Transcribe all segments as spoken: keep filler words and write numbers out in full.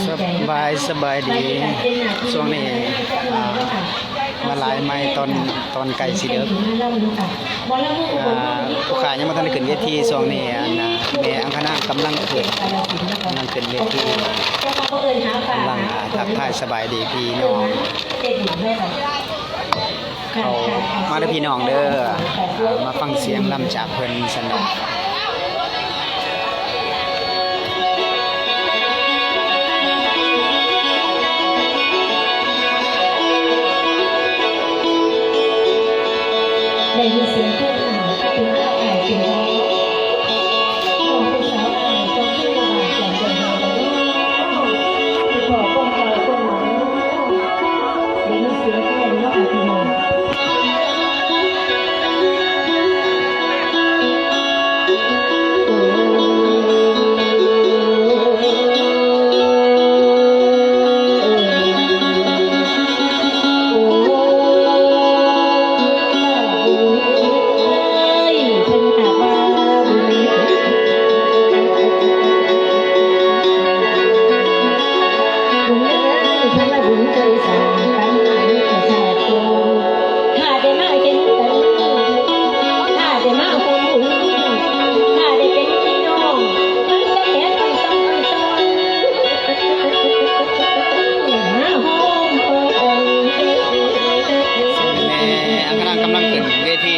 สบาย สบายดี ช่วงนี้ อ่า มาหลายไม้ตอน ตอนไกลสิเด้อ อ่า ผู้ขายังบ่ทันได้ขึ้นเวที ช่วงนี้ อันน่ะ แม่อังคณากำลังขึ้น กำลังขึ้นเวที กำลัง อ่า ทักทายสบายดีพี่น้อง เอามาเด้อพี่น้องเด้อ มาฟังเสียงลำจากเพิ่นสนอก ได้ยินเสียงเครื่องหมายก็เป็นข้าวไก่เป็นร้อย ขอเป็นสาวไก่ก็ขึ้นมาบาดแก่ใจเราแล้ว ขอป้องกันคนหลัง ได้ยินเสียงเครื่องหมายเนาะค่ะพี่น้อง ถ้าได้มาเห็นกัน ถ้าได้มาห่วมบุญ ถ้าได้เป็นพี่น้อง มันก็แค่ต้องต้องต้องมาหอมปอง แม่อังคณากำลังขึ้นเวที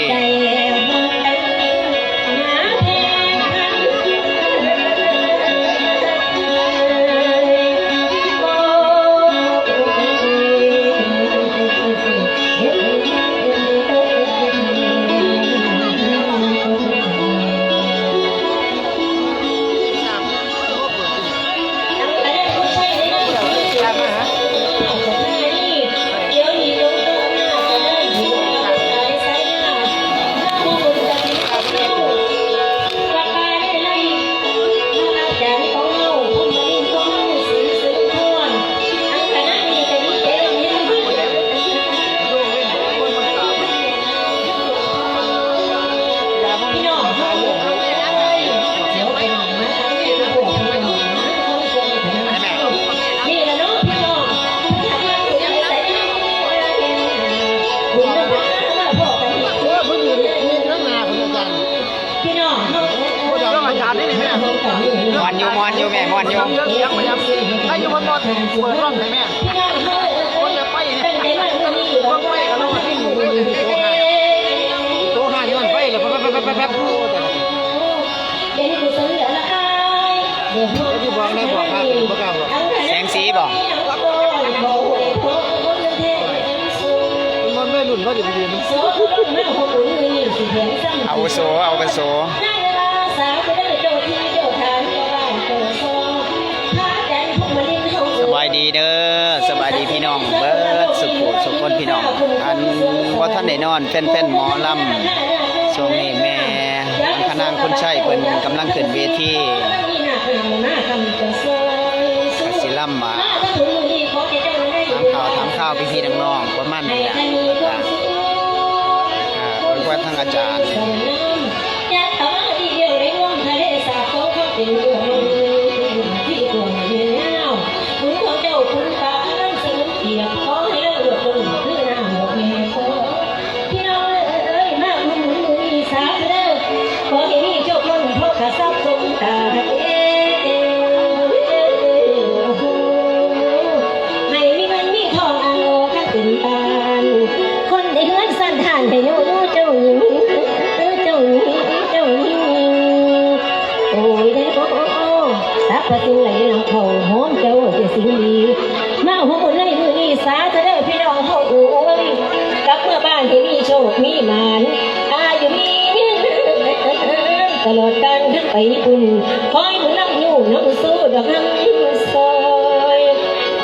ม่วนอยู่ ม่วนอยู่แม่ ม่วนอยู่ ถ้าอยู่บนรถเปิดร้องให้แม่ คนจะไปเนี่ย คนไปกับเราที่อยู่ โทรหาย้อนไปเลย แป๊บ แป๊บ แป๊บ แป๊บ แป๊บ แป๊บ ที่บอกแม่บอกพาไปบ่กล้าบอก แสงสีบอก มันไม่รุ่นเขาจะไปเรียน อาวุโส อาวุโส สบายดีเด้อ สบายดีพี่น้องเบิดสุขุสุขคนพี่น้อง อันบ่ทันได้นอน แฟนๆหมอลำ ช่วงนี้แม่อังคณางคนใช้เพิ่นกำลังขึ้นเวที กะสิลำมา ถามข่าว ถามข่าวพี่ๆน้องๆ ประมาณนี้แหละ แล้วก็ อ่า อวยพรทางอาจารย์ พี่น้องเอ้ย มาอุดหนุนมื้อนี้สาธุเด้อ ขอให้มีโชคล้นโภคทรัพย์สมตาเอ้ย ให้มีเงินมีทองเอาคันเป็นบ้าน คนในเฮือนสันทานให้อยู่อยู่เจ้าหญิง เจ้าหญิง เจ้าหญิง โอ้ยเด้อ โอ้ โอ้ โอ้ สรรพสิ่งไหลหลังเข้าหอมเจ้าเสียสิ่งดี มาหัวบุญในมื้อนี้สาธุเด้อพี่น้องเฮาเอ้ย กลับเมือบ้านให้มีโชคมีหมาน อายุมีเงินตลอดกาลขึ้นไปบุญ คอยบุญนำอยู่นำสู้ดอกนำซอย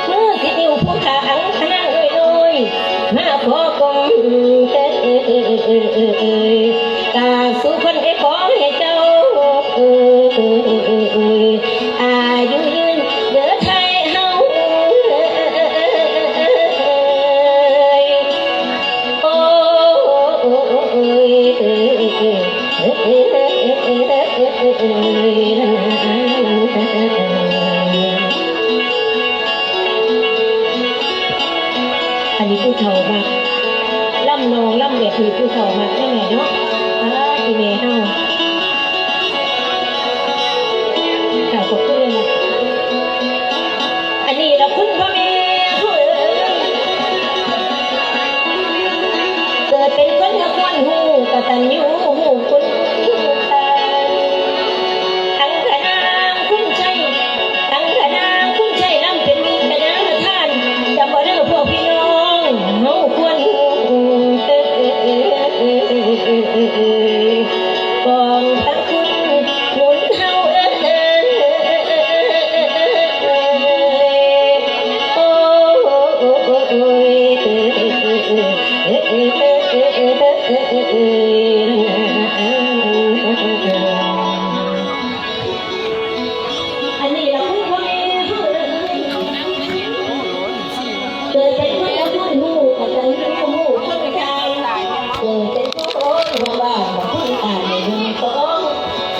มือสิบนิ้วผู้ขาอังคณะน้อยๆ มาขอกลมเอ้ย กราบสู่คนได้ขอให้เจ้า อายุยืนเด้อไทยเฮา โอ้ ผู้เฒ่าฮักแม่เนาะ อ่า อีแม่เฮา ค่ะ ขอบคุณเลยนะ อันนี้ละคุณพ่อแม่เฮาเอ้ย เกิดเป็นคนก็ควรฮู้กตัญญูฮู้คุณ ทั้งพระนางคุณชัย ทั้งพระนางคุณชัยนำเป็นวิทยาทาน จำเอาเด้อพวกพี่น้อง เฮาควรฮู้ กองพระคุณหนุนเฮาเอ้ย โอ้ อันนี้ละคุณพ่อแม่เฮาเอ้ย เกิดเป็นคนละคนฮู้ เข้าใจฮู้ ฮู้คนละอย่าง เกิดเป็นคนโอ้ย บ้าๆ บ่คนอ่านเลย บ่มีตัวโอ้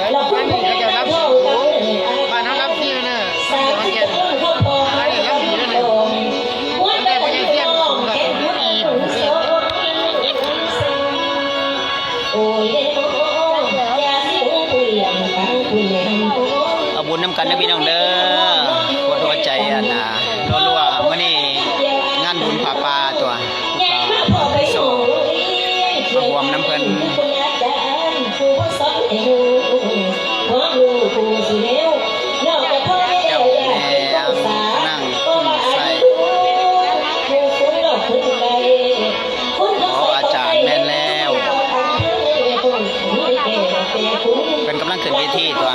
ย ละคุณพ่อแม่เฮาเท่ากันเลย บ้านเฮารับที่เด้อ สามสิบคนครอบครัว อันนี้รับที่เด้อ เอาบุญนำกันเด้อพี่น้องเด้อ กดหัวใจอันน่ะรัวๆ มื้อนี้งานบุญผ้าป่าตัว ผู้ขาผู้โชคมาร่วมนำเพิ่น เจ้าแม่นางคุณไส้ อ๋อ อาจารย์แม่นแล้ว เพิ่นกำลังขึ้นเวทีตัว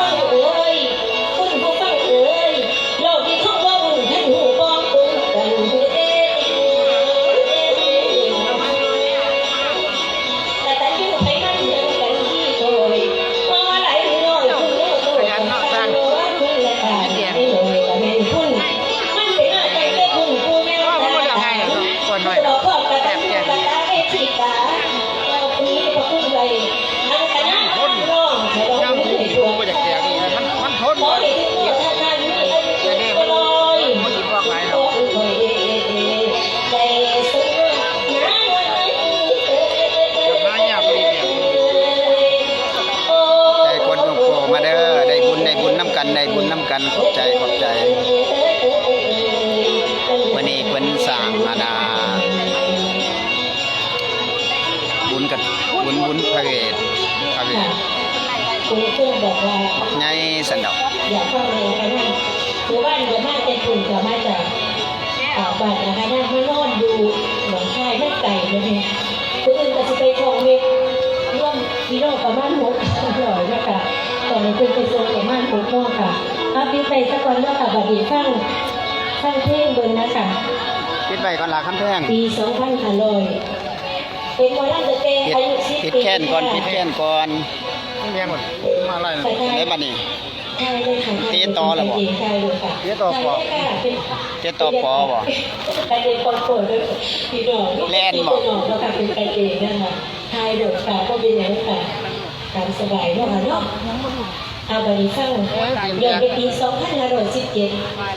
คนหน่อยนะ แอบแจก คน ย่ำที่อยู่บ่อยากแจกนี่นะ มัน มันทนบ่ แต่นี่มัน มันกินพวกหลายเนาะ เดี๋ยวหายากอีกเนี่ย ใจคนหลวงปู่มาเด้อ ได้บุญ ได้บุญนำกัน ได้บุญนำกัน ขอบใจ ขอบใจ วันนี้เพิ่นสร้างอาณา บุญกับบุญ บุญพระเวท พระเวท คุณครูบอกว่า บักใหญ่สันดอก อยากฟังเลยค่ะนะ หมู่บ้านก็มาแต่คุณก็มาจาก อ่า บ้านนะคะนะ มานอนอยู่หนองคาย มันไกลเลยเนี่ย คนอื่นก็สิไปท่องเฮ็ด รวมพี่น้องประมาณหกร้อยนะคะ ตอนนี้เพิ่นไปส่งประมาณหกร้อยค่ะ เอาปิดไปซะก่อนเนาะค่ะ บัดนี้ฟัง ฟังเพลงเบิ่งนะคะ ปิดไว้ก่อนล่ะ คำแพง ปีสองพันห้าร้อย เป็นหมอลำตั้งแต่อายุสิบ ปิดแคนก่อน ปี ปิดแคนก่อน เรียนหมด มาไล่นะ ได้บัดนี้ ถ่ายเลยค่ะ เตะต่อแล้วบ่ ถ่ายเลยค่ะ เตะต่อปอ ถ่ายเลยค่ะ เป็น เตะต่อปอบ่ การเรียนปอโปรดเลยพี่น้อง แล่นบ่ พี่น้องแล้วค่ะ เป็นกันเองนะคะ ถ่ายโดดค่ะ ก็เป็นอย่างนั้นค่ะ ตามสบายเนาะค่ะเนาะ เอาบัดนี้ฟัง ย้อนไปปีสองพันห้าร้อยสิบเจ็ด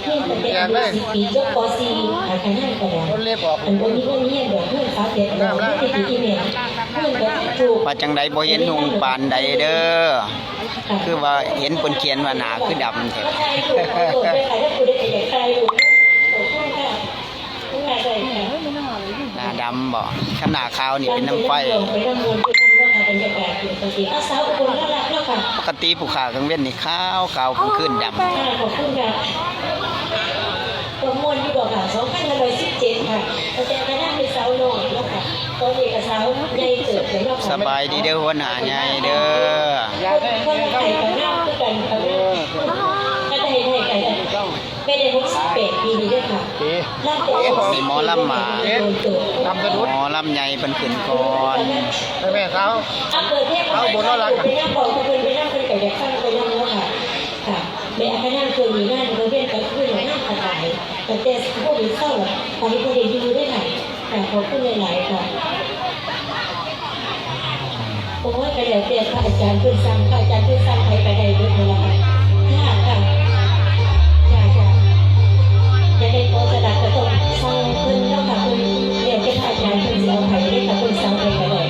เรียนตั้งแต่อายุสิบปี จบ ป.สี่ อาคณะกระดาษ คนเรียนบอก อันบ่มีเงินเรียนดอก เงินฝากเด็กดอก ไม่ได้ดีอีเมล เงินก็ถูก ว่าจังใดบ่เห็นหุงปานใดเด้อ คือว่าเห็นเพิ่นเขียนว่าหน้าคือดำแท้ หน้าดำบ่ คันหน้าขาวนี่เป็นน้ำไฟ ปกติผู้ขากลางเว็นนี่ขาว ขาวกลางคืนดำ ค่ะ ขอบคุณค่ะ ก็ม่วนอยู่บ่ค่ะ สองพันห้าร้อยสิบเจ็ด ค่ะ ตั้งแต่คณะเป็นสาวน้อยเนาะค่ะ ตอนนี้ก็สาวใหญ่เติบแล้วเนาะค่ะ สบายดีเด้อหัวหน้าใหญ่เด้อ คนไทยก็งามคือกันค่ะ ก็ได้ได้กัน แม่ได้หกสิบแปดปีนี่เด้อค่ะ เอ๊ะ นับแต่ นี่หมอลำมา โดนเติบ หมอลำใหญ่เพิ่นขึ้นก่อน แม่สาว เอาเปิดเพลง เอาบนรอดรัก ไปนั่งบอกเพิ่นไปนั่งเพิ่นก็อยากฟังไปนั่งเนาะค่ะ ค่ะ แม่อาคณะเคยมีงานโรงเรียนกลางคืนงานกระต่าย ตั้งแต่โควิดเศร้า ตอนนี้ก็ได้อยู่ด้วยค่ะ ค่ะ ขอบคุณหลายๆค่ะ โอ้ย ก็แล้วแต่พระอาจารย์เพิ่นสั่ง พระอาจารย์เพิ่นสั่งไผก็ได้เบิดนั่นล่ะค่ะ ค่ะ ค่ะ ค่ะ จะได้ขอสดักก็ต้องสั่งเพิ่นเนาะค่ะ เพิ่นแล้วแต่พระอาจารย์เพิ่นสิเอาไผเด้อค่ะ เพิ่นสั่งไผก็ได้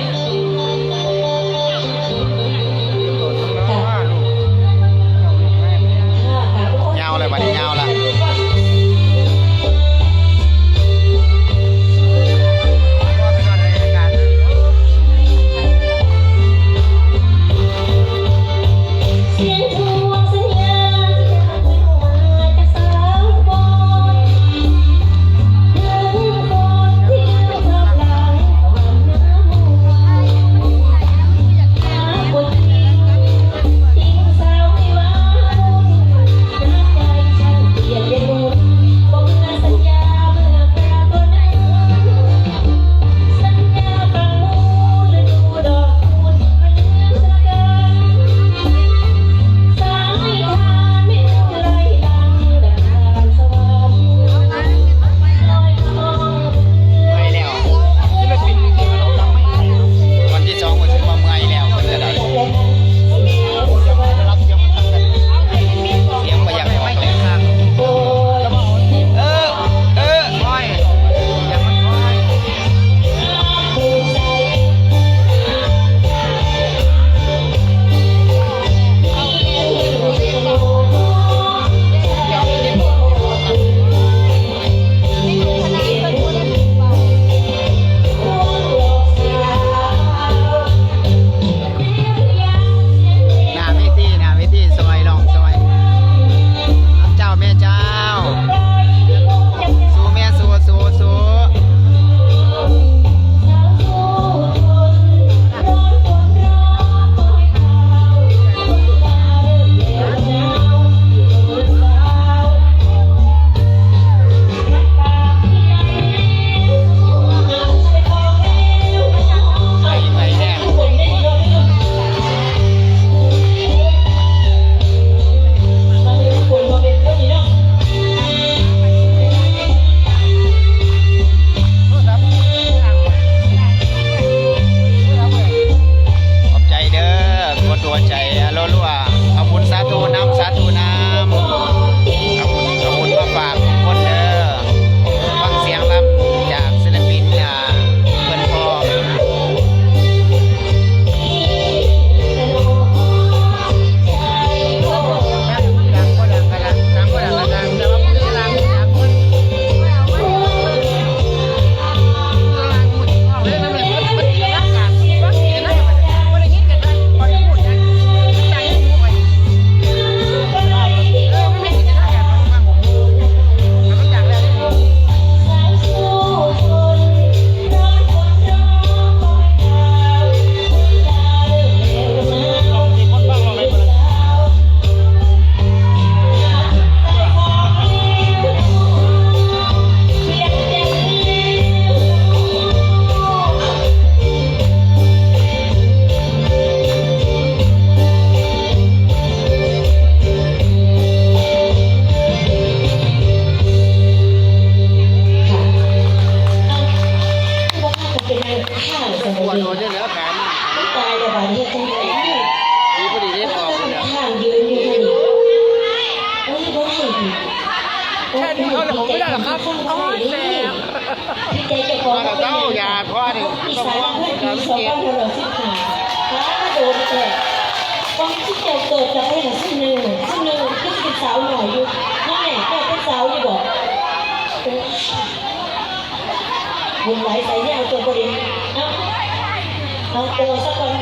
ไม่ได้หรอกครับ โอ้ยแสบ ที่ใจเจ้าของ มากับเจ้าอย่าพ่อนี่ อีสานเพื่อนปีสองพันห้าร้อยสิบห้า ฟ้าโดนแตก ตอนที่เจ้าเกิดจากแม่น่ะ ซึ่งหนึ่งน่ะ ซึ่งหนึ่งน่ะ คือเป็นสาวหน่อยอยู่ นั่นแหละ เจ้าเป็นสาวอยู่บอก บุญหลายใส่เนี่ยเอาตัวพอดี เอา เอาตัวสักคน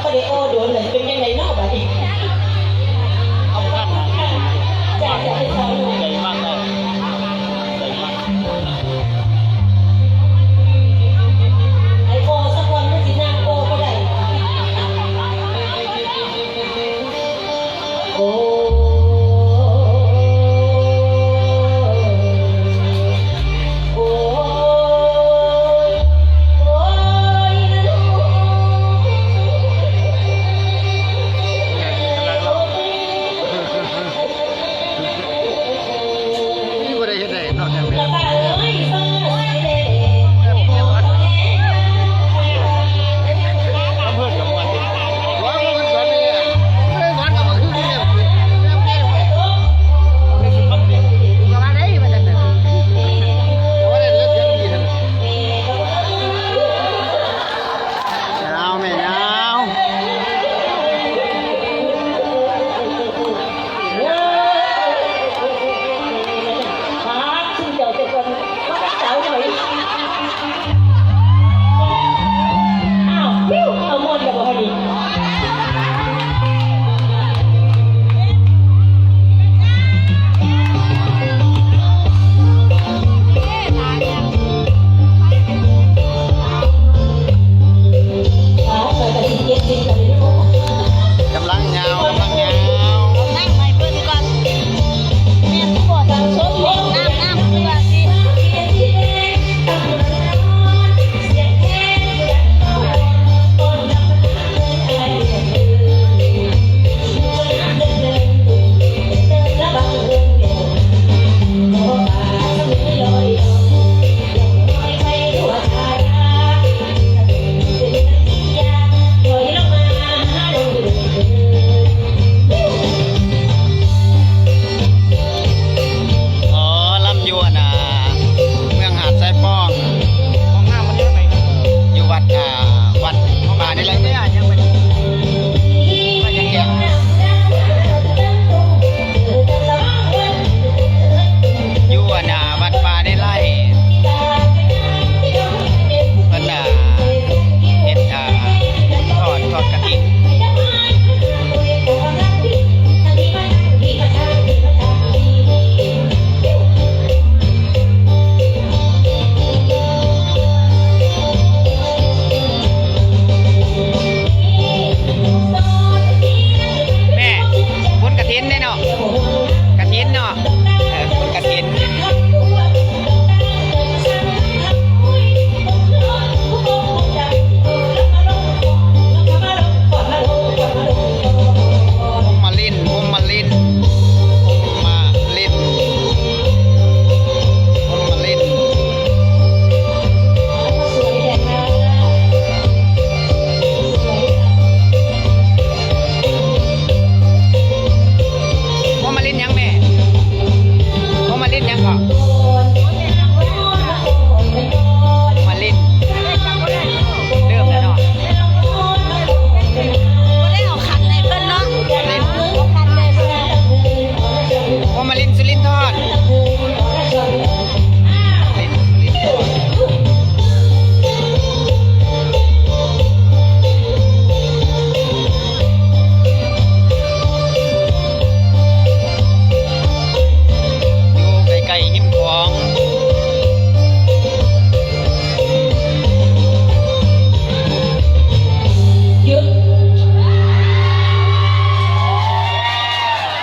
พอดี โอ้ โดนเลย เป็นยังไงเนาะบัดนี้ เอาท่านนะ จ้ะ จ้ะ เป็นสาวหน่อย ใจมากเลย ใจมาก ไอ้โอ้สักคนมันสินั่งโอ้ก็ได้ โอ้ โอ้ย โอ้ย นี่บ่ได้เฮ็ดได้นอกจากแม่ เอาแม่เอา ป๊าด ซุมเจ้าเจ้าก่อน มาเป็นสาวหน่อย อ้าว ปิ้ว เอาม่วนแล้วบ่ฮะนี่ กำลังยาว กำลังยาว นั่งให้เพิ่นก่อน แม่นผู้บ่สั่งสมน้ำ น้ำเพื่อสิ อ๋อ ลำยวน อ่า เมืองหาดทรายป้อง อยู่วัด อ่า วัดป่านี่แหละ อยู่อันน่ะวัดป่าในไร่ เพิ่นน่ะเฮ็ด อ่า บุญทอด ทอดกฐิน แม่ บุญกฐินเด้เนาะ กฐินเนาะ เออ บุญกฐิน มุมมาลิน มุมมาลิน มุมมาลิน มุมมาลิน พวกมาเล่นหยังแม่ พวกมาเล่นหยังก่อน มาเล่น เริ่มแล้วเนาะ บ่ได้เอาขันให้เพิ่นเนาะ เล่น เอาขันให้เพิ่น พวกมาเล่นสุรินทร์ทอด เล่นสุรินทร์ทอด อยู่ใกล้ๆหิมของ หยุด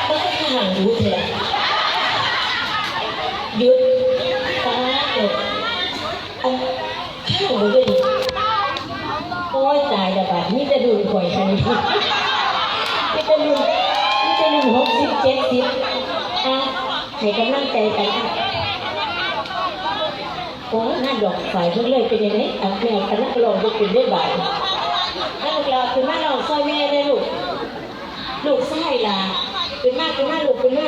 มันก็ห่างหูเถอะ หยุด ป๊าดเถอะ อัน ข้างบ่เด้นี่ โอ้ย ตายแล้วบาด มีแต่รุ่นข่อยเท่านั้น มีแต่รุ่น มีแต่รุ่นหกสิบ เจ็ดสิบ อ่ะ ให้กำลังใจกันอ่ะ โอ้ย นั่นดอกฝ่ายเพิ่นเลยเป็นยังไงอ่ะ แม่คณะร้องบ่เป็นได้บาด อ่ะ ลูกหลานขึ้นมาร้องซอยแม่แน่ลูก ลูกชายหล่ะ ขึ้นมา ขึ้นมา ลูก ขึ้นมา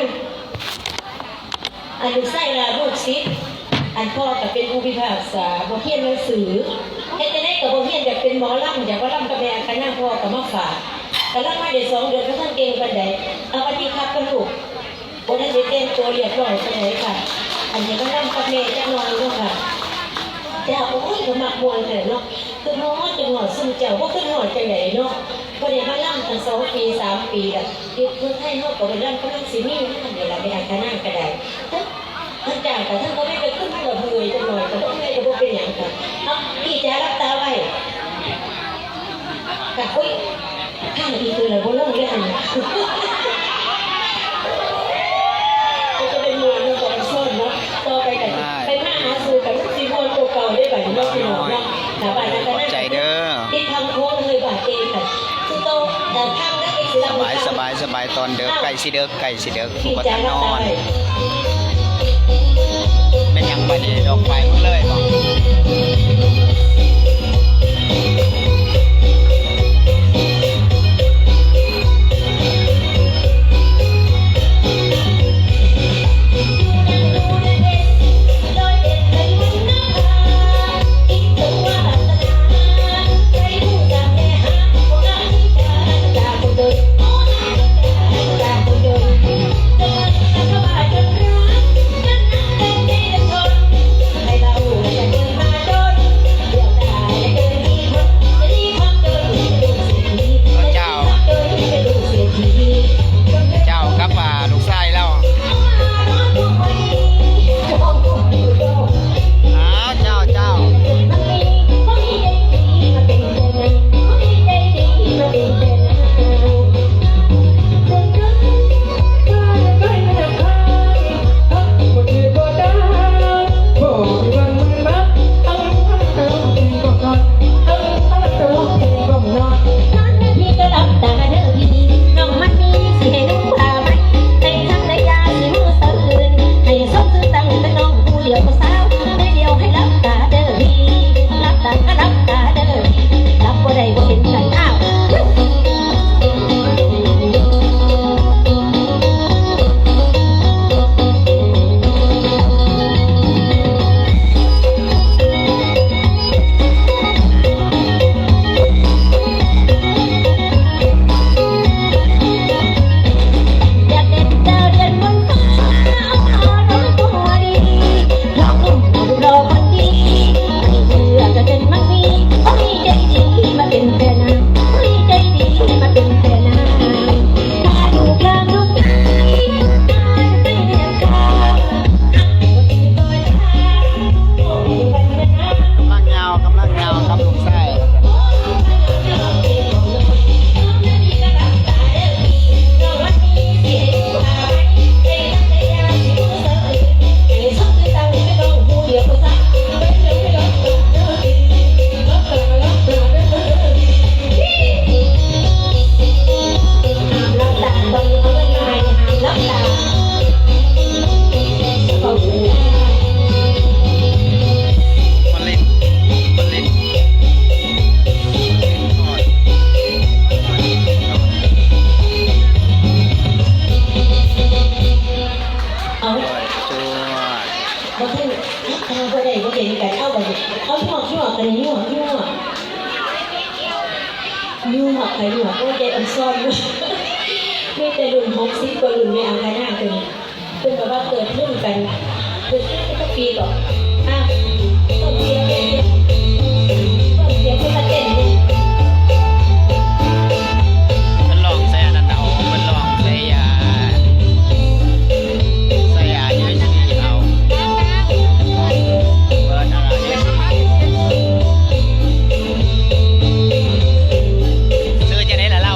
เอ อันลูกชายลาลูกศิษย์ อันพ่อก็เป็นผู้พิพากษา บ่เรียนหนังสือ เฮ็ดจั่งใดก็บ่เรียน อยากเป็นหมอลำ อยากมาลำกับแม่อังคณา พ่อก็มาฝาก ก็ลำมาได้สองเดือน บ่ทันเก่งปานใด เอา สวัสดีครับลูก บ่ทันได้แต่งตัวเรียบร้อยปานใดค่ะ อันนี้มาลำกับแม่จักหน่อยเนาะค่ะ จ้า โอ้ย ก็มักม่วนแท้เนาะ คือฮอดจั่งฮอดซุมเจ้า บ่คือฮอดจั่งใดเนาะ บ่ได้มาลำตั้งสองปี สามปีแล้ว อยู่เมืองไทยเฮาก็ไปลำกำลังสิมีงานนี่ล่ะ แม่อังคณาก็ได้ ทั้งจ้างกับทั้งบ่ได้ไปขึ้นมาละเมื่อยจังหน่อย ก็บ่เมื่อยก็บ่เป็นหยังค่ะ เอ้า พี่จ๋าหลับตาไว้ ค่ะ อุ๊ย ข้างอีกตัวละบ่ลงเลยค่ะเนี่ย ก็จะเป็นมวลเนาะ ตอนซ่อนเนาะ ต่อไปกัน ไปมาหาสู่กัน มันสิมวลกว่าเก่าได้บัดนี้เนาะ พี่น้องเนาะ ค่ะ บาดนั้นก็น่า ขอบใจเด้อ ติดทางโค้งเลยบาดเองค่ะ คือโต แต่ทางนั้นเป็นศิลปะ สบาย สบาย สบาย ตอนเดิก ใกล้สิเดิก ใกล้สิเดิก ผู้บ่ทันนอน แม่นหยังบัดนี้ ดอกไฟมันเลยบ่ เจ้า เจ้ากับ อ่า ลูกชายเรา อ้าว เจ้า เจ้า กำลังยาว กำลังยาวครับลุงไส้ เอา บ่ทัน เอาบ่ได้ บ่เป็นกัน เอาบ่ได้ เอาหยวก หยวก อันนี้หยวก หยวก หยวก ใครหยวก โอ้ย ใจอ่อนซ้อน มีแต่รุ่นหกสิบกว่ารุ่น แม่อังคณาเพิ่น เพิ่นก็ว่าเกิดรุ่นกัน เกิดรุ่นกันจักปีก่อน อ่ะ ต้นเสียง ต้นเสียงเพิ่นมาเต้นนี่ เพิ่นร้องใส่อันนั้นน่ะ อ๋อ เพิ่นร้องใส่ อ่า ใส่ อ่า ยูเอสบี เอา เปิด อ่า ยูเอสบี ชื่อจั่งใด๋ล่ะเล่า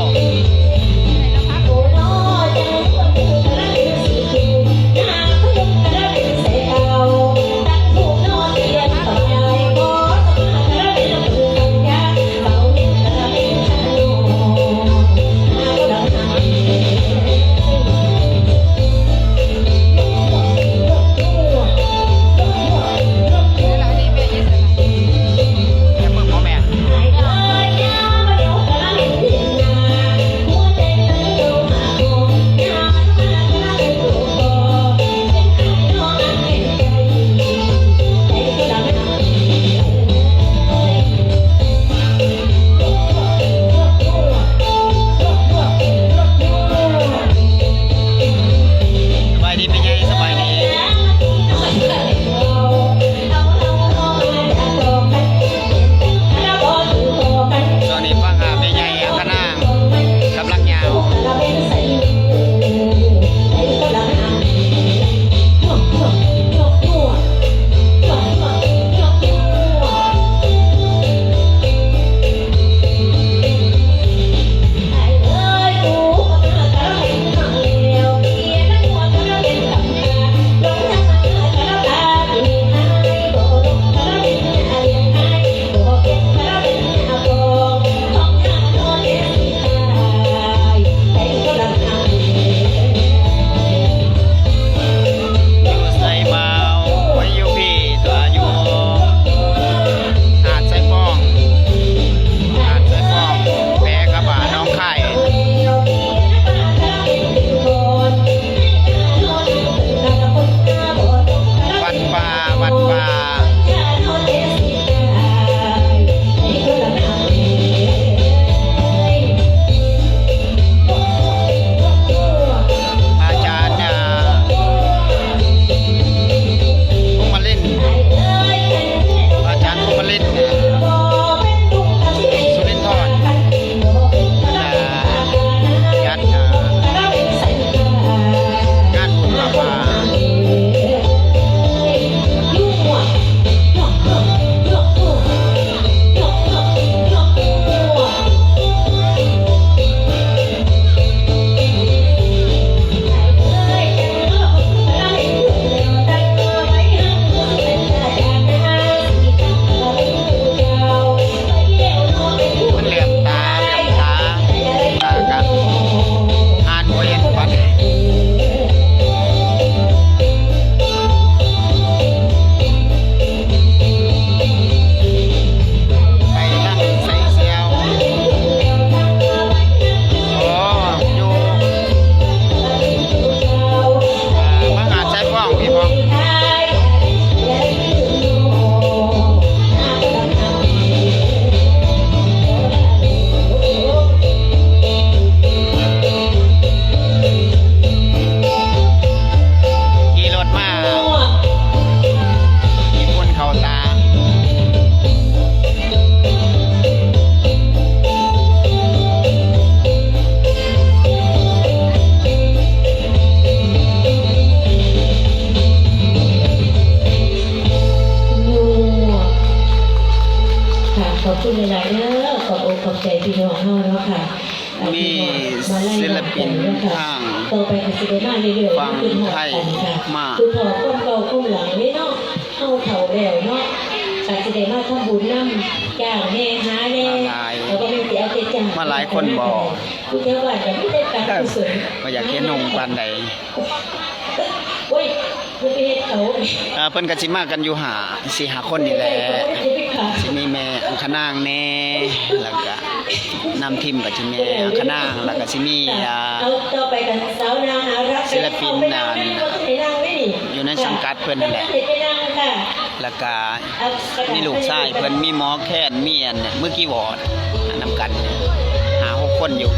คุณหลายๆเด้อ ขอบอกขอบใจพี่น้องเฮาเนาะค่ะ มีศิลปินทาง ต่อไปก็สิได้มาเรื่อยๆ ฝั่งไทย มา คุณพ่อคนเก่าคนหลังนี่เนาะ เฮาเฒ่าแล้วเนาะ ก็สิได้มาทำบุญนำ จ้างแหน่หาแหน่ มาหลาย แล้วก็มีสิเอาใจจ้าง มาหลายคนบ่ อยู่แถวบ้านก็มีแต่การกุศล บ่อยากเห็นหงส์ปานใด โอ้ย อย่าไปเฮ็ดเขา อ่า เพิ่นก็สิมากันอยู่ห้า สี่ห้าคนนี่แหละ สิมีแม่อังคนางแหน่ แล้วก็นำทีมก็สิแม่อังคนาง แล้วก็สิมี อ่า เอาต่อไปกันสาวนาหารัก ศิลปิน อ่า อยู่ในสังกัดเพิ่นนั่นแหละ แล้วก็มีลูกชายเพิ่น มีหมอแคน มีอันมือคีย์บอร์ด นำกัน ห้าหกคนอยู่